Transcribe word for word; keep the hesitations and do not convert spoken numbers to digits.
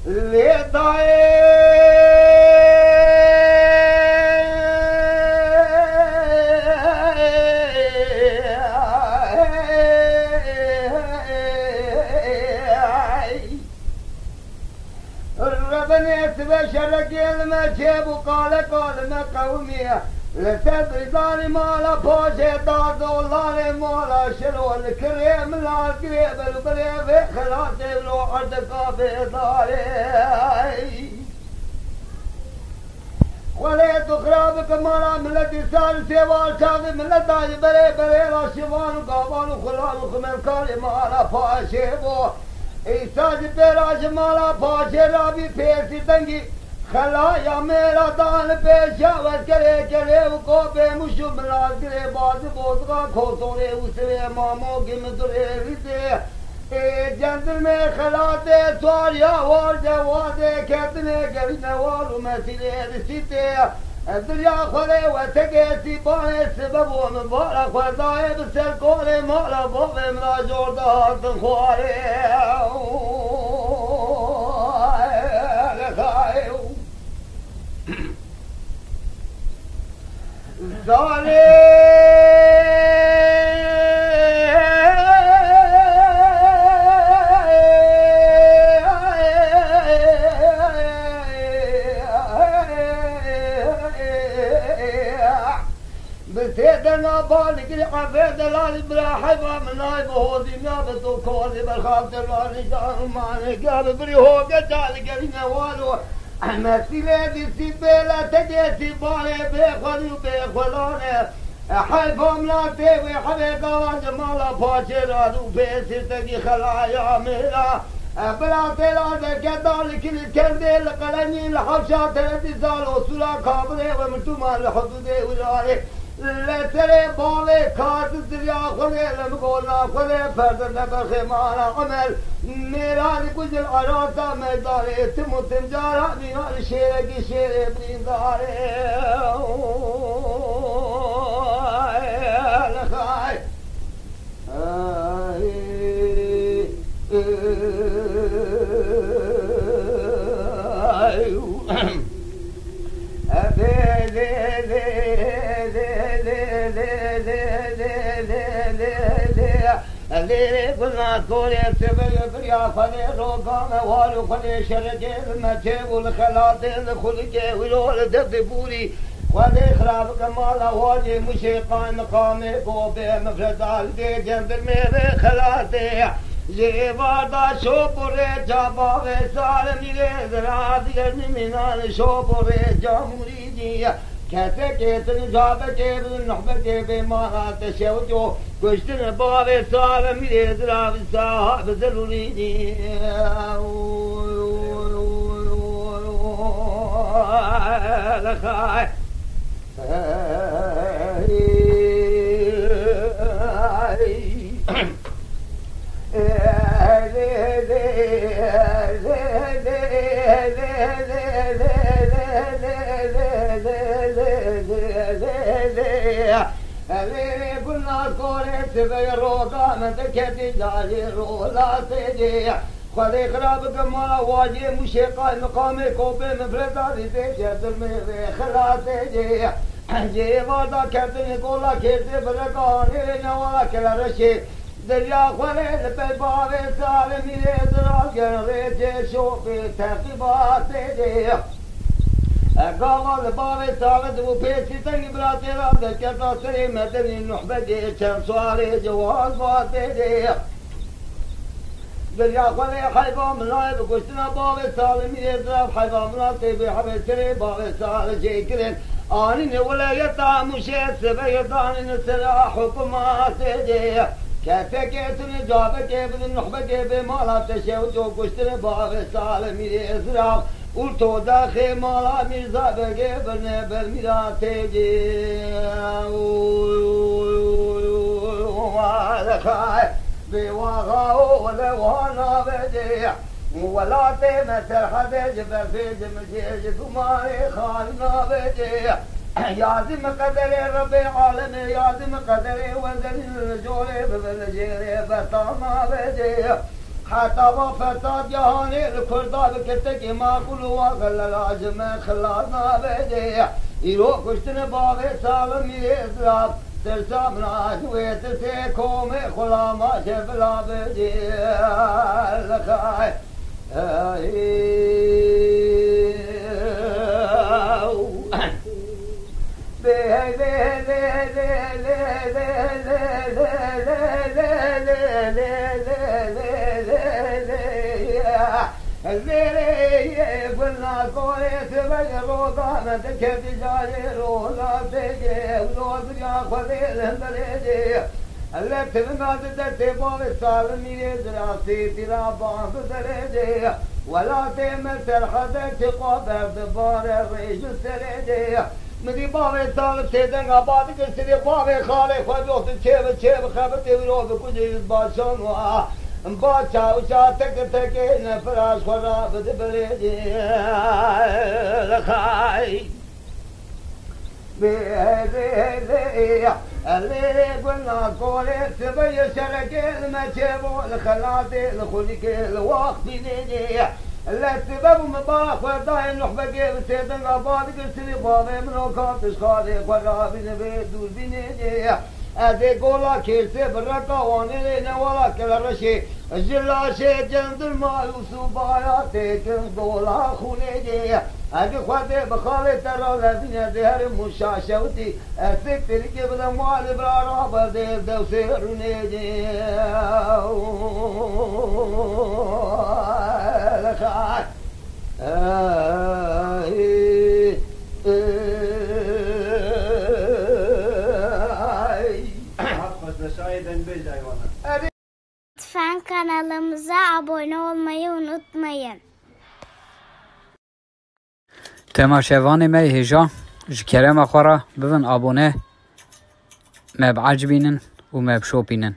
Lê dayê Rebenê sibe şerekê li me çêbû, qale qale me qewimiye. Li ser dizanî mala paşê da dolanê mala şiro li kirê min lazgirê bil bilê vê xelatê lo erdeka bêdarê. Xwedê tu xira bike mala miletî sar sêwal çavê mileta ji berê berê ra şivan û gavan û xulan û ximenkarê mala paşê bo. Îsa ji pê ra ji mala paşê rabî pêsî dengî xelaya mêra dan pêşa weskerê kerê û kopê mûş û milazgirê bazî bozga kosorê û sirê mamogî midurê rîzê. Ê cendirmê xelatê çar ya war cewazê ketinê gerîne war û mesîlê risîtê. Dirya xwedê wetegê sîbanê sibe bo min bara xwedayê bi ser korê mala bavê min a jor de hatin xwarê. Zalê Bi sê denga balikirî efê delalî bira heyva min naybe hozî nabe to kozî berxav te ranî can û manê gel birî hoge caligerîne walo. Mesîlê dîsî bêle te dêsî balê bêxwelî û bêxwelane. E, heyfa min a tê wê hebê galan ji mala paçê radû pê sirtekî xelaya mêra. E, bila têla deke dalikî li kendê li qelemî li hewşa teredî zal osûla kabirê we mirtûman li hudûdê wî rarê. Li serê bavê kazî zirya xwedê li migona xwedê ferdinde berxê mala emel. Mêra li ku ji li erasa meydanê tim û tim cara mîna li şêrekî şêrê birîndarê. Li xay. Lêrê gulna korê sibir biriya xwedê roga me war û xwedê şerekê li me çêbû li xelatê li xulikê wî ro li derdê bûrî. Xwedê xira bike mala wacê muşê qaymiqamê gobê mifreda li dê cendirmê vê xelatê. Ji êvarda şop û rêça bavê Salimî rê zira diger nimînan şop û rêça mûrî. Kesekê tu nicabekê bi nuhbekê bê mala te şewco kuştin bavê Salimî rê zira bi saha bi zelûrî. Lexay. Lê gulna korê sibê roga min diketî cayê rola têcê. Xwedê xira bike mala wacê mûşê qaymiqamê kopê min firêta dîtê şer dilmê vê xilatê cê. Cê êvarda kertinê kola kêrtê bireka anê newala kele reşê. Derya xwelê li pey bavê Salimî rê ziral gen rê cê şopê teqîbatê cê. Gava li bavê Salid bû pêsî tengî biratê ra derketa serê medenî nuhbegê çend suarê cewaz batê cê. Derya xwelê heyva min nayê bi kuştina bavê Salimî rê zirav heyva min a tê bê hebê serê bavê Salid jê kirin. Anîne wilayeta Mûşê sibê danîne sera hukuma tê cê. Kesekê tune cabekê bidin nuhbekê bê mala te şewco kuştine bavê Salimî rê zirav. Û to daxê mala Mîrza Begê birne ber mîra tê cê. Bê waxa û wele wana vecê. Welatê me serhedê ji berfê ji mijê ji dumanê xal navecê. Yazî mi qederê Rebê alemê, yazî mi qederê wenderî li jorê bibin li jêrê bertan navecê. Heta va fesad cihanê li Kurda bi kirtekê maqûl û waxe li laj me xilas nabêjê. Îro kuştinê bavê Salim Mîrê Zirav, tirsa min a ji wê tirsê komê xulama şevila bêjê. Li xay. Zêrê gulna korê sibê roza me dikevî carê roza têgê, roziya Xwedê li hundirê dê. Lê tivina di destê bavê Salimî yê dirasê tîra bang derê dê. Welatê me serhedê çiqa berdibare rêj û serê dê. Min dî bavê Salim têdenga ba dikir sirê bavê xalê xwe doxtu çê bi çê bi xebitê wî roz û kucê wî başan wa. Ba çaw çaw teke teke ne firaş xwe ra bidi berê dê. Li xay. Lê gulna korê sibê ye şerekê li me çêbo li xelatê li xulikê li wax bînê. Li sibê bû min ba xwe dayê nuhbekê bi sêdinga ba digir sibê bavê min o katiş xalê xwe rabîne bê dûrbînê. Ez ê gola kêrsê bi reka wanê lê newala kele reşê. Ji laşê cendirma Yûsûf Baya têkim gola xûnê dê. Egi Xwedê bi xalê te ra levîne dê herim û şaşewitî. Ez sê tirikê bidem walê bira raberdê dewsê rûnê dê. Xay. Ey, ey. Lütfen kanalımıza abone olmayı unutmayın. Temaşevanê me yê hêja, ji kerema xwe re bibin abone, me biecibînin û me bişopînin.